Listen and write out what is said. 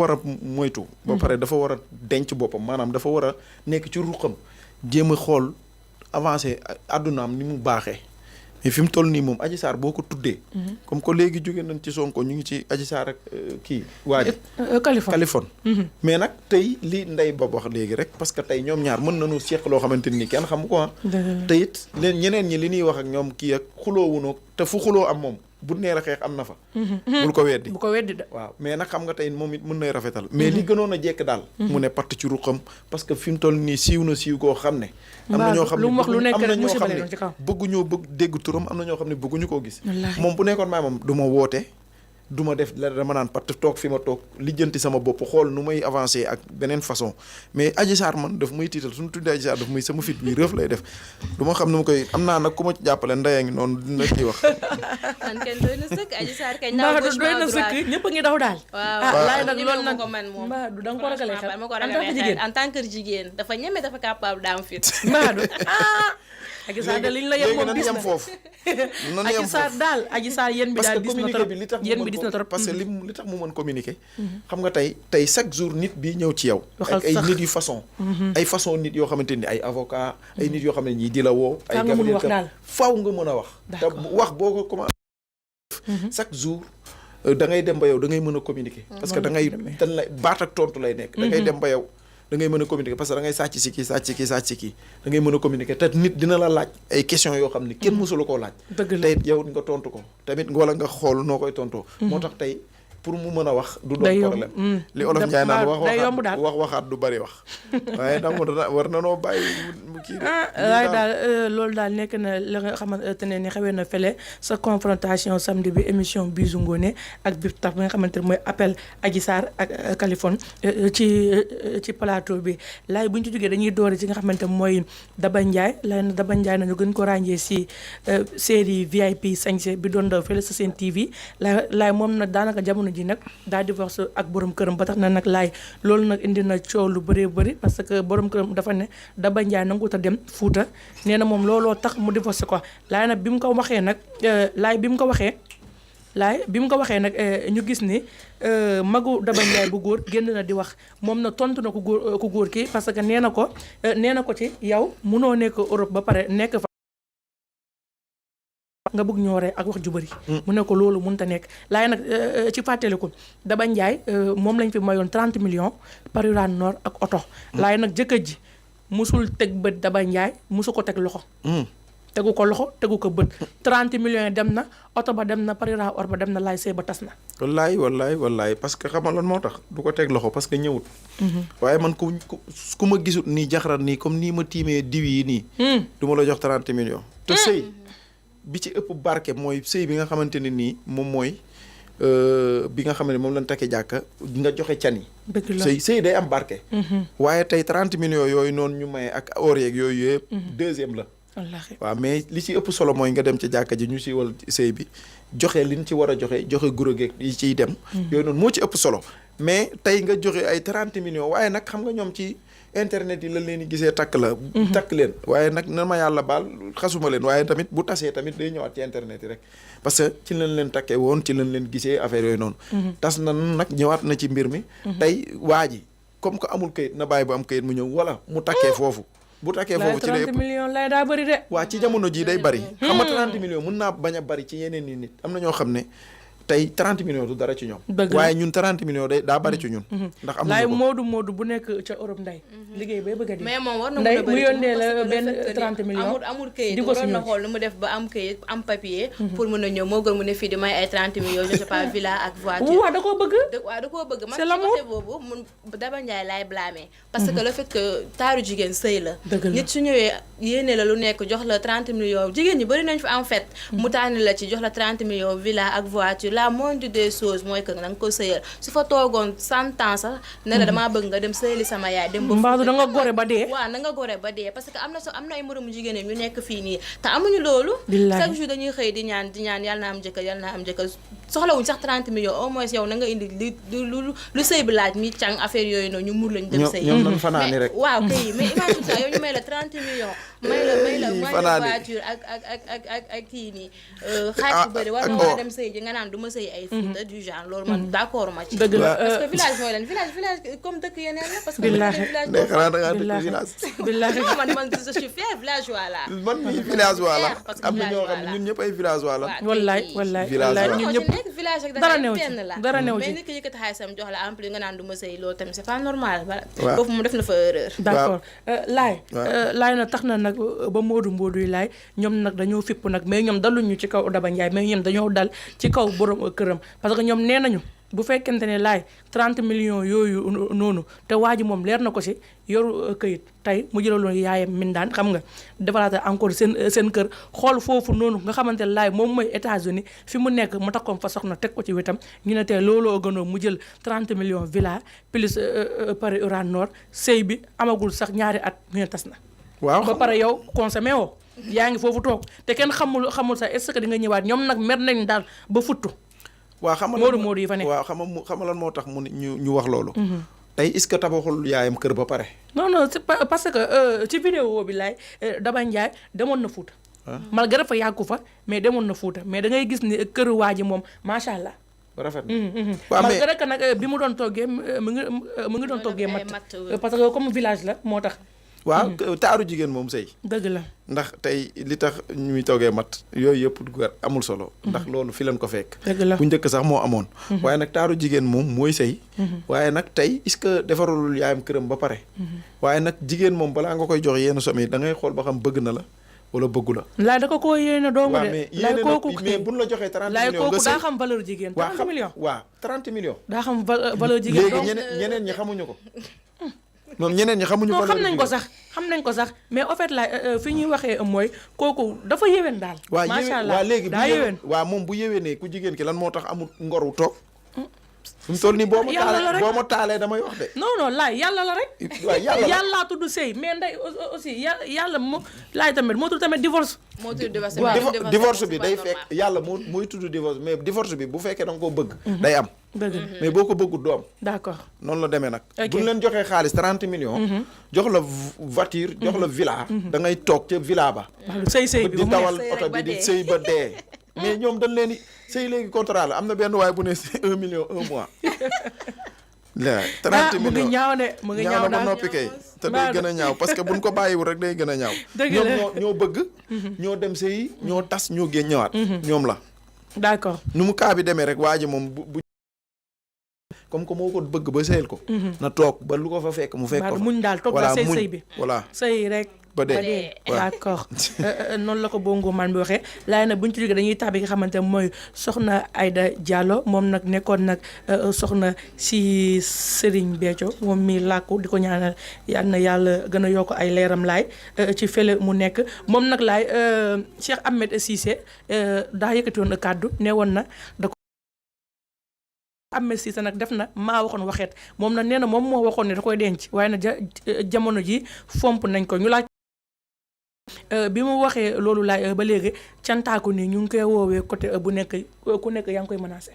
war a moytu. ba pare dafa war a denc boppam maanaam dafa war a nekk ci ruqam jéem a xool avancé àddunaam ni mu baaxee mais fi mu toll nii moom Adji Sarr boo ko tuddee. comme que léegi jóge nañ ci Sonko ñu ngi ci Adji Sarr ak kii. waa ji Kaliphone mais nag tey li Ndeye Ba wax léegi rek parce que tey ñoom ñaar mën nañu seq loo xamante ni kenn xamu ko ah. te it ñeneen ñi li ñuy wax ak ñoom kii ak xuloowunoog te fu xuloo am moom. bu neer a xeex am na fa. bul ko weddi de. waaw mais nag xam nga tey moom it mën nay rafetal. mais li gënoon a jekk daal. mu ne patt ci ruqam parce que fi mu toll nii siiw na siiw koo xam ne. am na ñoo xam ne bëgguñoo bëgg dégg turam am na ñoo xam ne bëgguñu koo gis. moom bu nekkoon maay moom du ma woote. du ma def la dama naan patt toog fi ma toog lijjanti sama bopp xool nu may avancer ak beneen façon mais Adji Sarr man daf may tiital suñu tuddee Adji Sarr daf may sama fit bi rëf lay def du ma xam nu ma koy am naa nag ku ma ci jàppale ndaya ngi noonu dina ciy wax. man kenn doy na sëkk Adji Sarr kañ. doy na sëkk ñëpp a ngi daw daal. waaw laay nag loolu nag Mbadou da nga ko ragalee xel ma ko ragalee xel en tant que jigéen dafa ñeme dafa capable daam fit. Mbadou Adji Sarr de liñ la yem moom gis na foofu. Adji Sarr daal Adji Sarr yéen bi daal dis na trop yéen bi dis na trop parce que li tax mu mën communiquer. xam nga tey chaque jour nit bi ñëw ci yow. ak ay nit yu façon. ay façon nit yoo xamante ni ay avocat ay nit yoo xam ne ñii di la woo. ay gabriel faaw nga mën a wax. te wax boo ko commencé. chaque jour da ngay dem ba yow da ngay mën a communiquer. parce que dañ lay baat ak tontu lay nekk. da ngay dem ba yow. da ngay mën a communiquer parce que da ngay sàcc si kii da ngay mën a communiquer te nit dina la laaj ay questions yoo xam ne kenn mësula koo laaj. te yow nga tontu ko tamit wala nga xool noo koy tontoo. moo tax tey pour mu mën a wax. du doon problème li olof Njaay naan wax waxaat du bari wax. waaye nag war na noo bàyyi kii. waaye daal loolu daal nekk na la nga xamante ne ni xewee na fële sa confrontation samedi bi émission Bijou Ngoné ak bi tax bi nga xamante ne mooy appel Adji Sarr ak Kaliphone ci plateau bi laay bu ñu ci jógee dañuy doore ci nga xamante mooy Daba Ndiaye laay na Daba Ndiaye nañu gën ko ràññee si série VIP sañse bi doon daw fële sa Sen TV laay moom nag daanaka jamono ji nag daa divorce ak borom këram ba tax na nag laay loolu nag indi na coow lu bëree bëri parce que borom këram dafa ne Daba Ndiaye nanguut a dem Fuuta nee na moom looloo tax mu divorce ko laay nag bi mu ko waxee nag bi mu ko waxee nag ñu gis ni magu Daba Ndiaye bu góor génn na di wax moom na tontu na ku góor ki parce que nee na ko ci yow munoo nekk Europe ba pare nekk fa nga bëgg ñooree ak wax ju bëri mu ne ko loolu mënut a nekk laay nag ci fàttaliku Daba Ndiaye moom lañ fi mayoon 30 millions Pariraan Nord ak oto laay nag jëkkër ji musul teg bët Daba Ndiaye musu ko teg loxo tegu ko loxo tegu ko bët 30 millions yi dem na oto ba dem na Pariraan or ba dem na laay sëy ba tas na wallaay parce que xamal lan moo tax du ko teg loxo parce que ñëwut waaye man ku ma gisut nii jaxarat nii comme nii ma tiimee diw yi nii du ma la jox 30 millions te sëy bi ci ëpp barke mooy sëy bi nga xamante ne nii moom mooy bi nga xam ne moom lañ takkee jàkka nga joxe can yi sëy day am barke waaye tey 30 millions yooyu noonu ñu maye ak or yeeg yooyu yëpp deuxième la waaw mais li ci ëpp solo mooy nga dem ci jàkka ji ñu siiwal sëy bi joxe liñ ci war a joxe guro geeg yi ciy dem yooyu noonu moo ci ëpp solo mais tey nga joxe ay 30 millions waaye nag xam nga ñoom ci internet yi la leen di gisee takk leen waaye nag na ma yàlla baal xasuma leen waaye tamit bu tasee tamit day ñëwaat ci internet yi rek parce que ci lañ leen takkee woon ci lañ leen gisee affaire yooyu noonu tas na nag ñëwaat na ci mbir mi tey waa ji comme que amul kayit na bàyyi ba am kayit mu ñëw wala mu takkee foofu bu takkee foofu ci lay 30 millions lay daa bëri de waa ci jamono ji day bëri xam nga 30 millions mën naa bañ a bëri ci yeneen i nit am na ñoo xam ne tey 30 millions du dara ci ñoom waaye ñun 30 millions day daa bari ci ñun ndax am laay Moodu bu nekk ca Europe nday liggéey bay bëgg a di mais moom war na nday mu yónnee la benn 30 millions amul këyit waroon na xool nu mu def ba am këyit am papier pour mën a ñëw moo gën mu ne fii di may ay 30 millions je sais pas villa ak voiture waaw da koo bëgg man ci côté boobu mun Daba Ndiaye laay blâmer parce que le fait que taaru jigéen sëy la nit su ñëwee yéene la lu nekk jox la 30 millions jigéen ñi bëri nañ fi en fait mu tànn la ci jox la 30 millions villa ak voiture la moindre des choses mooy que na nga ko sëyal su fa toogoon 100 ans sax ne la damaa bëgg nga dem sëyali sama yaay dem ba mbaadu da nga gore ba dee waaw na nga gore ba dee parce que am na ay moromu jigéenam yu nekk fii nii te amuñu loolu chaque jour dañuy xëy di ñaan yàlla na am jëkkër soxlawuñ sax 30 millions au moins yow na nga indi lu sëy bi laaj mi càng affaire yooyu noonu ñu mur lañu dem sëy ñoom nañ fanaani rek waaw kay mais imagine ça yow ñu may la 30 millions may la voiture ak kii nii xaalis bu bëri war nga dem sëy ji nga naan du ma sëy ay Fuuta du genre loolu man d'accord ma ci. dëgg la parce que village mooy leen village comme dëkk yeneen la. parce que ndey xanaa da ngaa dëkk village. billaahi man je suis fier villageois la. man mii villageois la am na ñoo xam ne ñun ñëpp ay villageois la. wallaay ñun ñëpp village ak dara new ci benn la. dara new ci mais nit ki yëkkati xaalisam jox la en plus nga naan du ma sëy loolu tamit c'est pas normal. foofu mu def na fa erreur. d'accord laay na tax na nag ba Modou yi laay ñoom nag dañoo fipp nag mais ñoom daluñu ci kaw Daba Ndiaye mais ñoom dañoo dal ci kaw borom këram parce que ñoom nee nañu bu fekkente ne laay 30 millions yooyu noonu te waa ji moom leer na ko si yoru këyit tey mu jëlaloon yaayam mindaan xam nga defaraat encore seen kër xool foofu noonu nga xamante ne laay moom mooy États-Unis fi mu nekk mu takkoon fa soxna teg ko ci wetam ñu ne tey looloo gënoo mu jël 30 millions villa plus Paris Uran Nord sëy bi amagul sax ñaari at ñu ne tas na. waaw ba pare yow consommé woo yaa ngi foofu toog te kenn xamul sax est-ce que di nga ñëwaat ñoom nag mer nañ daal ba futtu. waaw xam nga Modou yi fa nekk waaw xam nga lan moo tax mu ñu wax loolu. tey est-ce que tabaxul yaayam kër ba pare. non c'est parce que ci vidéo bi laay Daba Ndiaye demoon na Fuuta. malgré fa yàggu fa mais demoon na Fuuta mais da ngay gis ni kër waa ji moom macha allah. rafet na waaw mais malgré que nag bi mu doon toggee mu ngi doon toggee matt parce que comme village la moo tax. waaw taaru jigéen moom sëy dëgg la ndax tey li tax ñuy toggee mat yooyu yëpp du amul solo ndax loolu fi leen ko fekk dëgg la bu njëkk sax moo amoon waaye nag taaru jigéen moom mooy sëy waaye nag tey est-ce que defaralul yaayam këram ba pare waaye nag jigéen moom balaa nga koy jox yenn somme yi da ngay xool ba xam bëgg na la wala bëggu la laay da ko yéene doomu de laay kooku mais buñ la joxee 30 millions laay kooku daa xam valeur jigéen 30 millions waaw 30 millions daa xam valeur jigéen léegi ñeneen ñi xamuñu ko moom ñeneen ñi xamuñu non xam nañ ko sax mais en fait la fi ñuy waxee mooy kooku dafa yéwén daal. macha allah waaw léegi daa yéwén waaw moom bu yéwénee ku jigéen ki lan moo tax amul ngoru toog. fu mu toll nii boo ma taalee damay wax de. non laay yàlla la rek. waaw yàllaa tudd sëy mais nday aussi yàlla moo laay tamit moo tudd tamit divorce. moo tudd divorce bi day fekk yàlla mooy tudd divorce mais divorce bi bu fekkee da nga koo bëgg. day am. mais boo ko bëggut du am. d'accord noonu la demee nag. bu ñu leen joxee xaalis 30 millions. jox la voiture jox la villa. da ngay toog ca villa ba. sëy bi di dawal oto bi di sëy ba dee. mais ñoom dañ leen di sëy léegi contrat la am na benn waaye bu ne 1 million 1 mois. la 30 millions mu ngi ñaaw de mu ngi ñaaw na ba noppi kay te day gën a ñaaw parce que buñ ko bàyyiwul rek day gën a ñaaw. ñoom ñoo bëgg. ñoo dem sëy ñoo tas ñoo génn ñëwaat. ñoom la. d'accord nu mu kaa bi demee rek waa ji moom bu comme que moo ko bëgg ba sëyal ko. na toog ba lu ko fa fekk mu fekk ko fa. muñ daal toog ba sëy bi voilà sëy rek. ba dee d'accord noonu la ko bongo man bi waxee laay nag bu ñu ci jógee dañuy tàbbi nga xamante ne mooy soxna Aïda Diallo moom nag nekkoon nag soxna si Serigne Béthio moom mi làkku di ko ñaanal yal na yàlla gën a yokk ay leeram laay ci fële mu nekk moom nag laay Cheikh Ahmed Cissé daa yëkkati woon kàddu ne woon na da ko Ahmed Cissé nag def na maa waxoon waxeet moom nag nee na moom moo waxoon ne da koy denc waaye nag jamono ji fomp nañ ko ñu laaj bi mu waxee loolu laay ba léegi cantaaku ni ñu ngi koy woowee côté bu nekk ku nekk yaa ngi koy menacé.